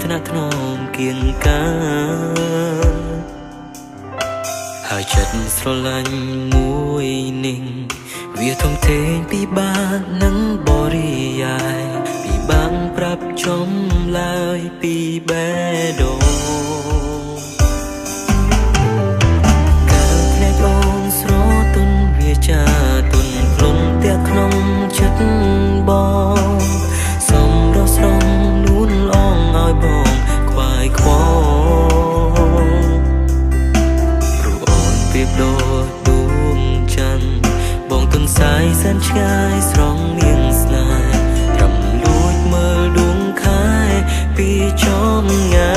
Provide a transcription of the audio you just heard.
ថ្នាក់ថ្នមគៀងកាហើយចិត្តស្រឡាញ់មួយនេះវាធំធេងពីបាកនិងបរិយាយពីបាងប្រាប់ចំឡើយពីបេះដូងកើភ្នែកអូនស្រទន់វាចាទុនខ្លួនតែក្នុងចិត្តបងសុំរស់ស្រង់នួនអងឲ្យបងខ្វាយខ្វល់ព្រោះអូនប្រៀបដូចដួងច័ន្ទបងទុនសាយសែនឆ្ងាយស្រង់នាងស្នេហ៍ត្រឹមលួចមើលដួងខែពីចំងា